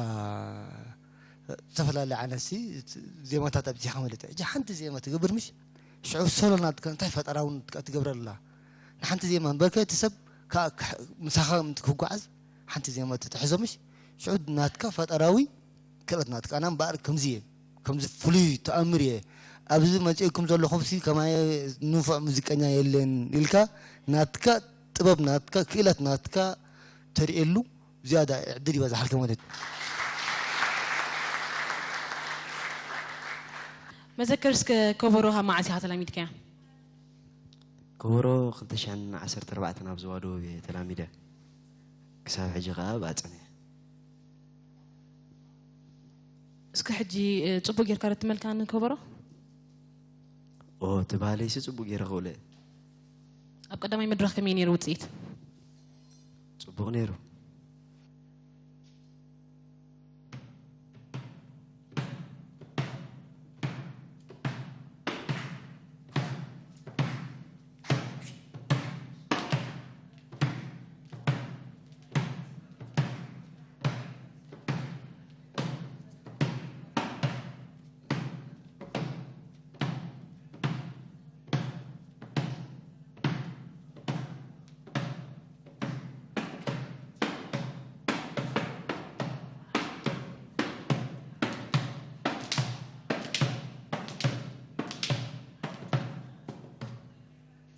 ዝተፈላለየ ዓይነትሲ ዜማታት ኣብዚኻ ማለት እዩ። ሕጂ ሓንቲ ዜማ ትገብር ምሽ? ሽዑ ሶሎ ናትካ እንታይ ፈጠራዊ ናትካ ትገብረላ? ንሓንቲ ዜማ እምበርከ እቲ ሰብ ከ-፣ ከ-፣ ምሳኻ ምት ክጓዓዝ ሓንቲ ዜማ ትትሕዞ ምሽ? ሽዑ ናትካ ፈጠራዊ ክእለት ናትካ። ኣነ እምበኣር ከምዚ እየ፣ ከምዚ ፍሉይ ተኣምር እየ። ኣብዚ መጺእኩም ዘለኹምሲ ከማየ ንፉዕ ሙዚቀኛ የለን ኢልካ ናትካ ጥበብ ናትካ ክእለት ናትካ ተርእየሉ ዝያዳ ዕድል ይበዝሓልካ ማለት እዩ። መዘክር እስከ ከበሮ ካብ መዓስ ኢኻ ተላሚድካያ? ከበሮ ክልተ ሽሕን ዓሰርተ ኣርባዕተን ኣብ ዝዋደወብ እየ ተላሚደ። ክሳብ ሕጂ ከኣ ኣብኣ ጸኒሐ። እስከ ሕጂ፣ እ፣ ጽቡቅ ጌርካ ረትመልካኒ ከበሮ? ኦ፣ ትባህለይሲ ጽቡቅ ጌረ ክእለ። ኣብ ቀዳማይ መድረኽ ከመይ ነይሩ ውጽኢት? ጽቡቅ ነይሩ።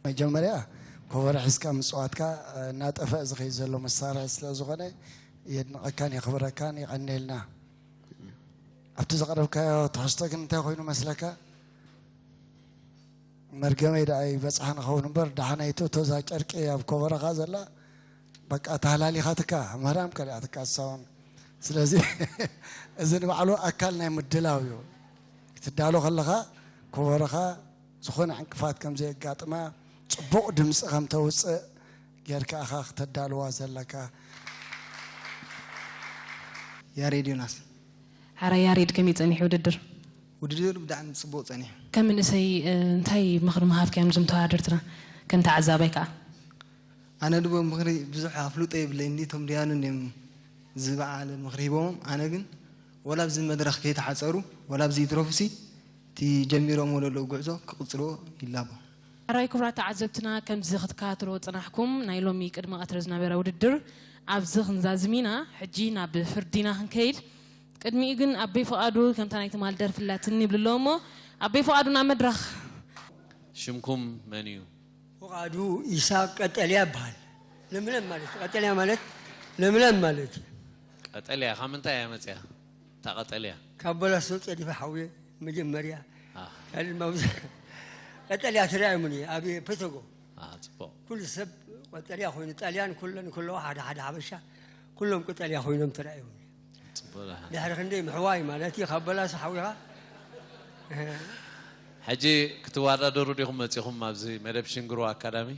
መጀመርያ ኮበሮ ሒዝካ ምጽዋትካ፣ እ፣ እናጠፈአ ዝኸይድ ዘሎ መሳርሒ ስለ ዝኾነ የድንቐካን የኽብረካን የቐንየልና። ኣብቲ ዘቕረብካዮ ትሕዝቶ ግን እንታይ ኮይኑ መስለካ? መርገመይ ደኣ ይበጽሓ ንኸውን እምበር፣ ደሓናይቱ እቶ እዛ ጨርቂ ኣብ ኮበረኻ ዘላ፣ በቃ፣ ተሃላሊኻትካ፣ ምህራም ከሊኣትካ እሳውን። ስለዚ፣ እዚ ንባዕሉ ኣካል ናይ ምድላው እዩ። ክትዳሎ ከለኻ፣ ኮበረኻ ዝኾነ ዕንቅፋት ከም ዘየጋጥማ፣ ጽቡቕ ድምጺ ከም ተውጽእ ጌርካ ኢኻ ክተዳልዋ ዘለካ። ያሬድ ዮናስ። ሓራይ ያሬድ፣ ከመይ ጸኒሑ ውድድር? ውድድር ብጣዕሚ ጽቡቕ ጸኒሑ። ከም መንእሰይ፣ እ፣ እንታይ ምኽሪ ምሃብካዮም ነዞም ተወዳደርትና ከም ተዓዛባይ ከኣ? ኣነ ድቦ ምኽሪ ብዙሕ ኣፍልጦ የብለይን፣ እቶም ደያኑ እንድዮም ዝበዓለ ምኽሪ ሂቦሞም። ኣነ ግን ወላ ኣብዚ መድረኽ ከይተሓጸሩ፣ ወላ ኣብዚ ይትረፉሲ፣ እቲ ጀሚሮምዎ ለለዉ ጉዕዞ ክቕጽልዎ ይላቦ። ሕራይ ክቡራት ተዓዘብትና፣ ከምዚ ክትከታተልዎ ዝጸናሕኩም ናይ ሎሚ ቅድሚ ቀትሪ ዝነበረ ውድድር ኣብዚ ክንዛዝም ኢና። ሕጂ ናብ ፍርዲና ክንከይድ። ቅድሚኡ ግን ኣበይ ፍቓዱ ከምታ ናይ ትማል ደርፊ ኣላትኒ ይብሉ ኣለዉ እሞ፣ ኣበይ ፍቓዱ ናብ መድረኽ። ሽምኩም መን እዩ? ፍቓዱ ኢሳቅ ቀጠልያ ይበሃል። ለምለም ማለት፣ ቀጠልያ ማለት ለምለም ማለት። ቀጠልያ ካብ ምንታይ እያ መጽያ? እታ ቀጠልያ? ካብ በላሶ ጸዲፈ ሓውየ መጀመርያ። ኣህ። ካልእ ማውዝ-፣ ቀጠልያ ትረኣይ ሙኒ ኣብ ፐተጎ። ኣህ፣ ጽቡቕ። ኩሉ ሰብ ቀጠልያ ኮይኑ፣ ጣልያን ኩለን ከለዋ ሓደ ሓደ ሓበሻ ኩሎም ቀጠልያ ኮይኖም ተራእዮም። ጽቡቕ። ድሕሪ ክንደይ ምሕዋይ ማለት እዩ፣ ካብ በላሶ ሓዊኻ። ሕጂ ክትወዳደሩ ዲኹም መጺኹም ኣብዚ መደብ ሽንግሮ ኣካዳሚ?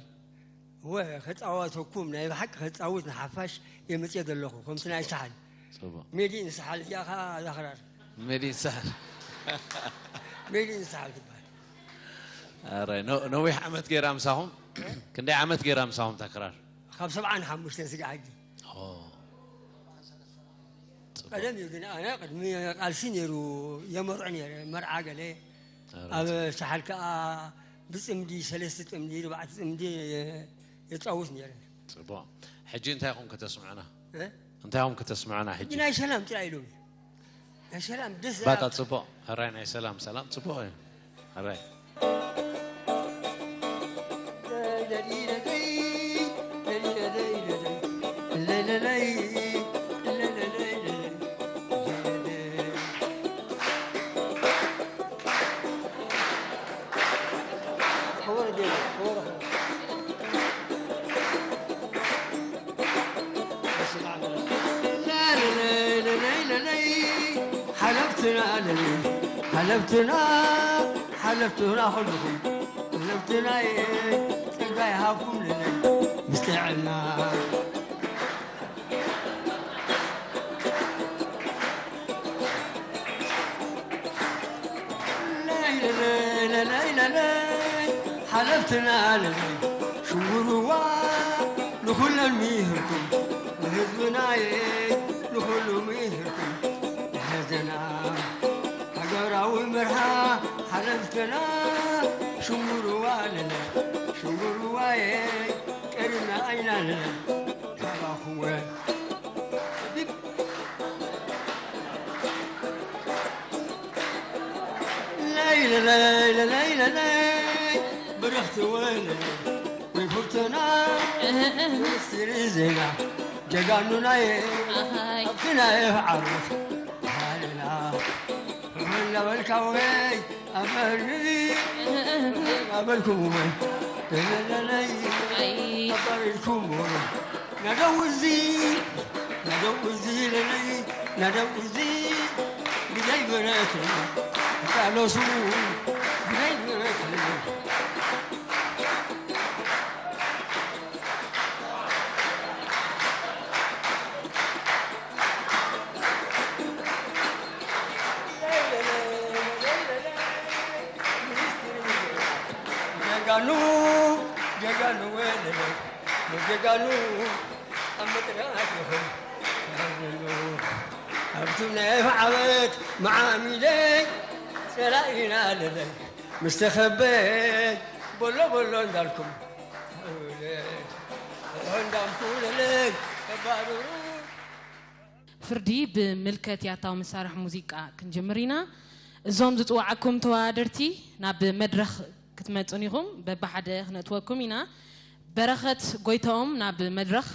እወ፣ ከጻወተኩም፣ ናይ ብሓቂ ከጻውት ንሓፋሽ እየ መጽየ ዘለኹ፣ ከምቲ ናይ ሳሕል። ጽቡቕ። ሜድ ኢን ሳሕል እዚኣ ኸኣ እዛ ክራር። ሜድ ኢን ሳሕል። ሜድ ኢን ሳሕል ትበሃል። ኣረ፣ ነ-፣ ነዊሕ ዓመት ገይራ ምሳኹም? ክንደይ ዓመት ገይራ ምሳኹም እታ ክራር? ካብ ሰብዓን ሓሙሽተን ስጋዕ ሕጂ። ኦ። ጽቡቕ። ቀደም እዩ ግን ኣነ ቅድሚ ቃልሲ ነይሩ የመርዑ ነይረ፣ መርዓ ገለ ኣረ፣ ኣብ ሳሕል ከኣ ብጽምዲ፣ ሰለስተ ጽምዲ፣ ኣርባዕተ ጽምዲ የጻውት ነይረ። ጽቡቕ። ሕጂ እንታይ ኮንካ ተስምዐና? እ? እንታይ እዮም ከተስምዑና ሕጂ? ናይ ሰላም ጥራይ ኢሎም። ናይ ሰላም ደስ ባጣ ጽቡቕ። ሕራይ ናይ ሰላም፣ ሰላም ጽቡቕ እዩ። ሕራይ። ሓለፍትና ለሊ፣ ሓለፍትና፣ ሓለፍትና ኩልኹም፣ ሓለፍትናዬ፣ ጸጋ ይሃብኩም ለሊ፣ ምስ ጥዕና። ለይለለይ ለለይለለይ ሓለፍትና ለለይ ሽንጉርዋ ንኹለን ሚህርኩም ንህዝብናዬ ንኹሉ ሚህርኩም ንሐዘና ሃገራዊ መርሃ ሓለፍትና ሽንጉርዋ ለለይ ሽንጉርዋዬ ቀሪና ኣይና ለለይ ካባኹወ ለይለለይ ለለይለለይ ብርኽቲ ወለለይ ወይ ፉርቱና እህ እህ። ሚኒስትሪ ዜና ጀጋኑናዬ ኣሃይ። ኣብቲ ናይ ዓርፍ ሃሌላ ነበልካ ወይ ኣበል እህ እህ። ኣበልኩም ወይ ለለለይ ኣይ። ኣባሪርኩም ወይ ናደው እዚ፣ ናደው እዚ ለለይ፣ ናደው እዚ፣ ግዳይ ብረት፣ ቃሎሱ፣ ግዳይ ብረት። ጀጋኑ፣ ጀጋኑ ወለለይ፣ ጀጋኑ፣ ኣብ ምጥራፍ ይኹን። ኣብቱ ናይ ዓወት መዓሚለይ፣ ጸላኢና ለለይ፣ ምስተኸበይ፣ ቦሎ ቦሎ እንዳልኩም፣ እንዳልኩ ለለይ፣ ባሩሩ። ፍርዲ ብምልከት ያታው መሳርሒ ሙዚቃ ክንጅምር ኢና። እዞም ዝጽውዓኩም ተወዳደርቲ ናብ መድረኽ ክትመጹን ኢኹም። በብሓደ ክነእትወኩም ኢና። በረኸት ጎይተኦም ናብ መድረኽ።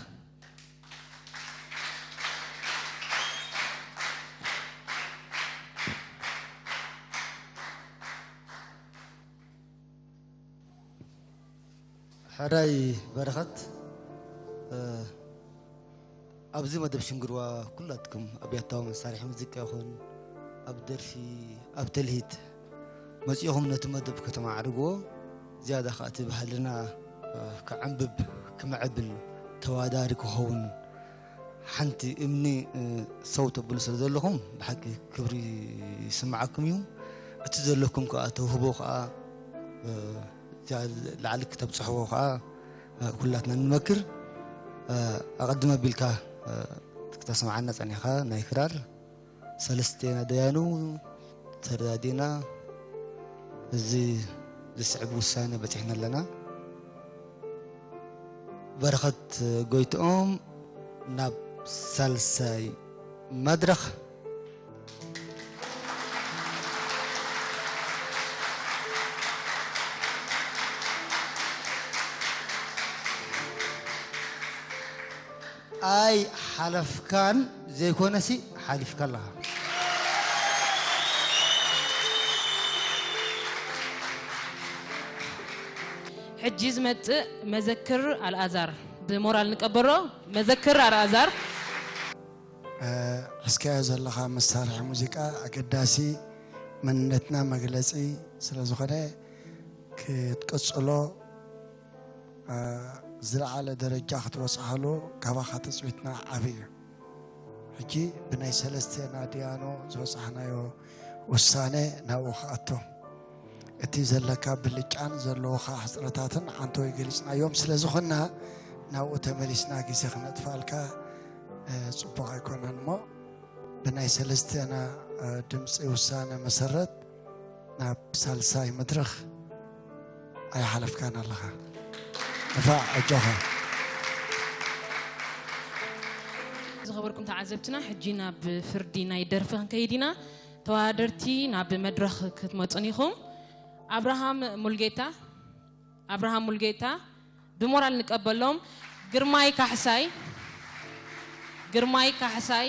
ሕራይ በረኸት፣ እ፣ ኣብዚ መደብ ሽንግርዋ ኩላትኩም ኣብ ያታዊ መሳርሒ ሙዚቃ ይኹን፣ ኣብ ደርፊ፣ ኣብ ትልሂት መጺእኹም ነቲ መደብ ከተማዕርግዎ፣ ዝያዳ ከኣ እቲ ባህልና፣ እ፣ ክዕንብብ፣ ክምዕብል፣ ተዋዳሪ ክኸውን፣ ሓንቲ እምኒ፣ እ፣ ሰው ተብሉ ስለ ዘለኹም ብሓቂ ክብሪ ይስምዓኩም እዩ። እቲ ዘለኩም ከኣ ተውህቦ ከኣ፣ እ፣ እዚኣ ላዕሊ ክተብጽሕዎ ከኣ፣ እ፣ ኩላትና ንመክር። እ፣ ኣቐድም ኣቢልካ፣ እ፣ ክተስምዓና ጸኒሕካ ናይ ክራር ሰለስቴና ደያኑ ተረዳዲእና እዚ ዝስዕብ ውሳነ በጺሕና ኣለና። በረኸት ጎይትኦም ናብ ሳልሳይ መድረኽ። ኣይ ሓለፍካን ዘይኮነሲ ሓሊፍካ ኣለኻ። ሕጂ ዝመጽእ መዘክር ኣልኣዛር ብሞራል ንቀበሎ። መዘክር ኣልኣዛር። እ፣ ሒዝካዮ ዘለኻ መሳርሒ ሙዚቃ ኣገዳሲ መንነትና መግለጺ ስለ ዝኾነ ክትቅጽሎ፣ እ፣ ዝለዓለ ደረጃ ክትበጽሓሉ ካባኻ ትጽቢትና ዓቢ እዩ። ሕጂ ብናይ ሰለስቴና ዲያኖ ዝበጻሕናዮ ውሳነ ናብኡ ክኣቱ። እቲ ዘለካ ብልጫን ዘለዉኻ ሕጽረታትን ዓንተወይ ገሊጽናዮም ስለ ዝኾንና፣ ናብኡ ተመሊስና ግዜ ክነጥፍኣልካ፣ እ፣ ጽቡቕ ኣይኮነን እሞ፣ ብናይ ሰለስቴና፣ እ፣ ድምጺ ውሳነ መሰረት፣ ናብ ሳልሳይ መድረኽ ኣይሓለፍካን ኣለኻ። ንፋዕ፣ ኣጆኻ። ዝኸበርኩም ተዓዘብትና፣ ሕጂ ናብ ፍርዲ ናይ ደርፊ ክንከይድ ኢና። ተወዳደርቲ ናብ መድረኽ ክትመጹን ኢኹም። ኣብርሃም ሙልጌታ፣ ኣብርሃም ሙልጌታ ብሞራል ንቀበሎም። ግርማይ ካሕሳይ፣ ግርማይ ካሕሳይ፣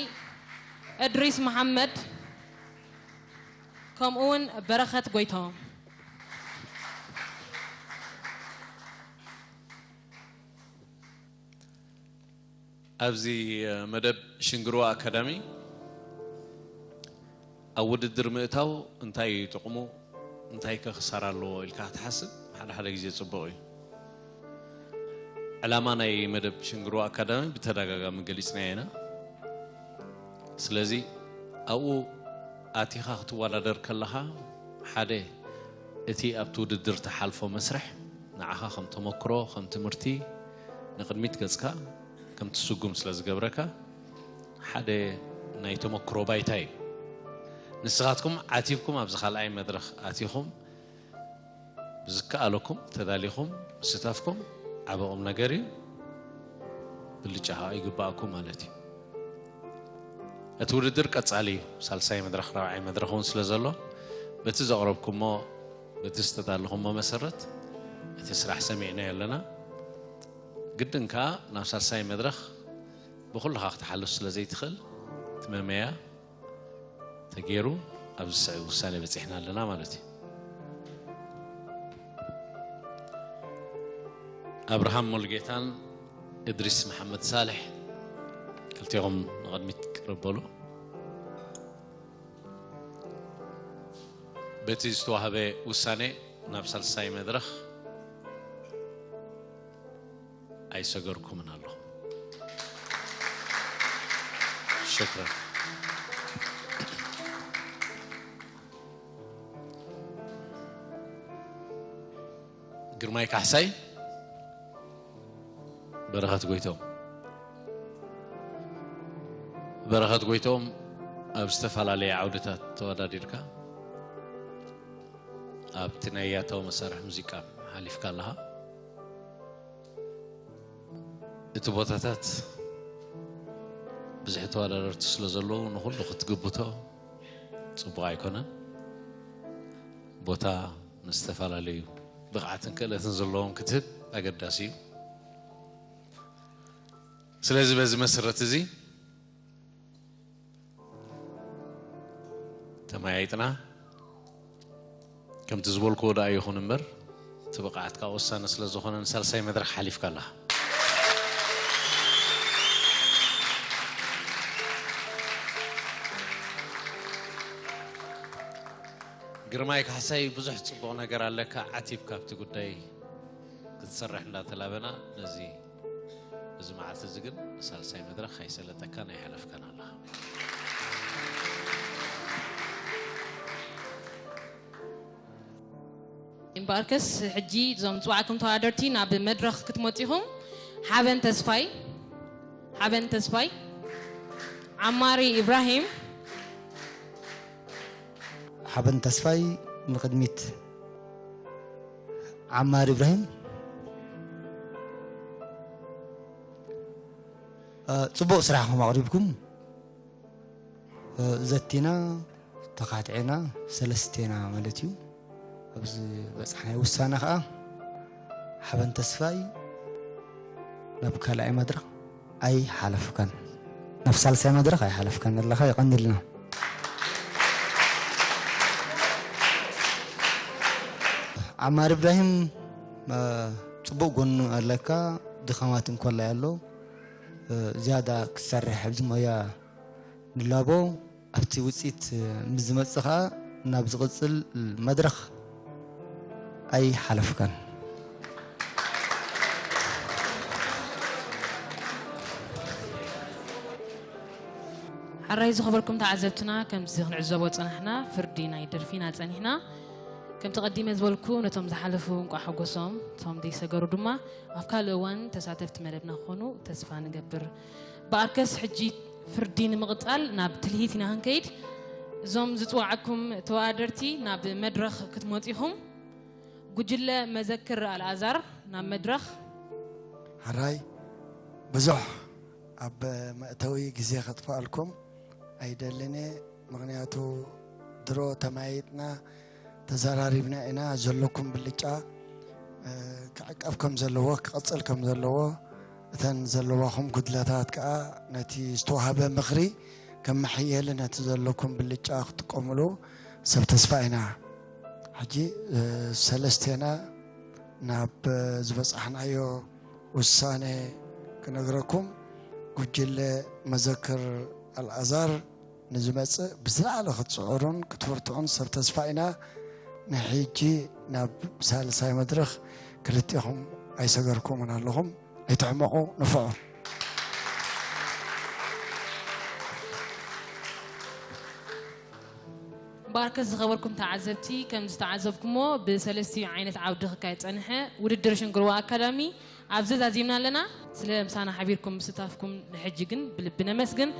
እድሪስ መሐመድ፣ ከምኡውን በረኸት ጎይቶም። ኣብዚ መደብ ሽንግርዋ ኣካዳሚ ኣብ ውድድር ምእታው እንታይ እዩ ጥቕሙ፣ እንታይ ከ ክሳራ ኣለዎ ኢልካ ክትሓስብ ሓደ ሓደ ግዜ ጽቡቕ እዩ። ዕላማ ናይ መደብ ሽንግርዋ ኣካዳሚ ብተደጋጋሚ ገሊጽናዮ ኢና። ስለዚ ኣብኡ ኣቲኻ ክትወዳደር ከለኻ፣ ሓደ እቲ ኣብቲ ውድድር ትሓልፎ መስርሕ ንዓኻ ከም ተመክሮ፣ ከም ትምህርቲ ንቕድሚት ገጽካ ከም ትስጉም ስለ ዝገብረካ፣ ሓደ ናይ ተመክሮ ባይታ እዩ። ንስኻትኩም ዓቲብኩም ኣብዚ ካልኣይ መድረኽ ኣቲኹም ብዝከኣለኩም ተዳሊኹም ምስታፍኩም ዓቢ ቁም ነገር እዩ። ብልጫ ከኣ ይግበኣኩም ማለት እዩ። እቲ ውድድር ቀጻሊ እዩ። ሳልሳይ መድረኽ፣ ራብዓይ መድረኽ እውን ስለ ዘሎ፣ በቲ ዘቕረብኩሞ፣ በቲ ዝተዳለኹሞ መሰረት እቲ ስራሕ ሰሚዕናዮ ኣለና። ግድን ከኣ ናብ ሳልሳይ መድረኽ ብኹልኻ ክትሓልፍ ስለ ዘይትኽእል፣ እቲ መመያ ተገይሩ ኣብዚ ስዕብ ውሳኔ በጺሕና ኣለና ማለት እዩ። ኣብርሃም ሙልጌታን እድሪስ መሐመድ ሳልሕ፣ ክልቴኹም ንቕድሚት ቅርብ በሉ። በቲ ዝተዋህበ ውሳኔ ናብ ሳልሳይ መድረኽ ኣይሰገርኩምን ኣለኹም። ሽክረን። ግርማይ ካሕሳይ፣ በረኸት ጎይቶም። በረኸት ጎይቶም፣ ኣብ ዝተፈላለየ ዓውድታት ተወዳዲርካ፣ ኣብቲ ናይ ያታዊ መሳርሒ ሙዚቃ ሓሊፍካ ኣለኻ። እቲ ቦታታት ብዙሕ ተወዳደርቲ ስለ ዘለዉ፣ ንኹሉ ክትግብቶ ጽቡቕ ኣይኮነን። ቦታ ንዝተፈላለዩ ብቕዓትን ክእለትን ዘለዎም ክትህብ ኣገዳሲ እዩ። ስለዚ በዚ መሰረት እዚ ተመያይጥና፣ ከምቲ ዝበልክዎ ደኣ ይኹን እምበር፣ እቲ ብቕዓትካ ወሳኒ ስለ ዝኾነ፣ ንሳልሳይ መድረኽ ሓሊፍካ ኣለኻ። ግርማይ ካሕሳይ፣ ብዙሕ ጽቡቕ ነገር ኣለካ፣ ዓቲብካ ኣብቲ ጉዳይ ክትሰርሕ እንዳተላበና፣ ነዚ እዚ መዓልቲ እዚ ግን ሳልሳይ መድረኽ ኣይሰለጠካን ኣይሓለፍካን ኣለኻ። እምበኣርከስ ሕጂ እዞም ዝጽዋዕኩም ተወዳደርቲ ናብ መድረኽ ክትመጹ ኢኹም። ሓበን ተስፋይ፣ ሓበን ተስፋይ፣ ዓማሪ ኢብራሂም። ሓበን ተስፋይ ንቕድሚት። ዓማር ኢብራሂም፣ እ፣ ጽቡቕ ስራሕ ኢኹም ኣቕሪብኩም። እ፣ ዘቲና፣ ተኻትዔና፣ ሰለስቴና ማለት እዩ። ኣብዚ በጻሕናዮ ውሳነ ከኣ፣ ሓበን ተስፋይ ናብ ካልኣይ መድረኽ ኣይሓለፍካን። ናብ ሳልሳይ መድረኽ ኣይሓለፍካን ኣለኻ፣ የቐንየልና። ዓማር ኢብራሂም፣ እ፣ ጽቡቕ ጎኑ ኣለካ፣ ድኻማት እንኮላይ ኣሎ፣ እ፣ ዝያዳ ክትሰርሕ ኣብዚ ሞያ ንላቦ። ኣብቲ ውጽኢት ምስ ዝመጽእ ከኣ ናብ ዝቕጽል መድረኽ ኣይሓለፍካን። ሓራይ ዝኸበርኩም ተዓዘብትና፣ ከምዚ ክንዕዘቦ ጸናሕና፣ ፍርዲ ናይ ደርፊ ኢና ጸኒሕና። ከምቲ ቀዲመ ዝበልኩ፣ ነቶም ዝሓለፉ እንቋዕ ሓጎሶም፣ እቶም ዘይሰገሩ ድማ ኣብ ካልእ እዋን ተሳተፍቲ መደብና ክኾኑ ተስፋ ንገብር። በኣርከስ ሕጂ ፍርዲ ንምቕጻል ናብ ትልሂት ኢና ክንከይድ። እዞም ዝጽዋዓኩም ተወዳደርቲ ናብ መድረኽ ክትመጹ ኢኹም። ጉጅለ መዘክር ኣልኣዛር ናብ መድረኽ። ሕራይ ብዙሕ አብ መእተዊ ግዜ ከጥፈአልኩም አይደልኔ፣ ምክንያቱ ድሮ ተማይጥና ተዘራሪብና ኢና። ዘለኩም ብልጫ፣ እ፣ ክዕቀብ ከም ዘለዎ፣ ክቐጽል ከም ዘለዎ፣ እተን ዘለዋኹም ጉድለታት ከኣ ነቲ ዝተዋህበ ምኽሪ ከመሐየሊ ነቲ ዘለኩም ብልጫ ክትጥቀምሉ ሰብ ተስፋ ኢና። ሕጂ፣ እ፣ ሰለስቴና ናብ ዝበጻሕናዮ ውሳኔ ክነግረኩም፣ ጉጅለ መዘክር አልአዛር ንዝመጽእ ብዝለዓለ ክትጽዕሩን ክትብርትዑን ሰብ ተስፋ ኢና። ንሕጂ ናብ ሳልሳይ መድረኽ ክልቴኹም ኣይሰገርኩምን ኣለኹም። ኣይትሕመቑ፣ ንፍዑ። ባርከት ዝኸበርኩም ተዓዘብቲ፣ ከም ዝተዓዘብኩሞ ብሰለስቲኡ ዓይነት ዓውዲ ክካየድ ጸንሐ ውድድር ሽንግርዋ አካዳሚ ኣብዚ ዛዚምና ኣለና። ስለ ምሳና ሓቢርኩም ምስታፍኩም ንሕጂ ግን ብልቢ ነመስግን።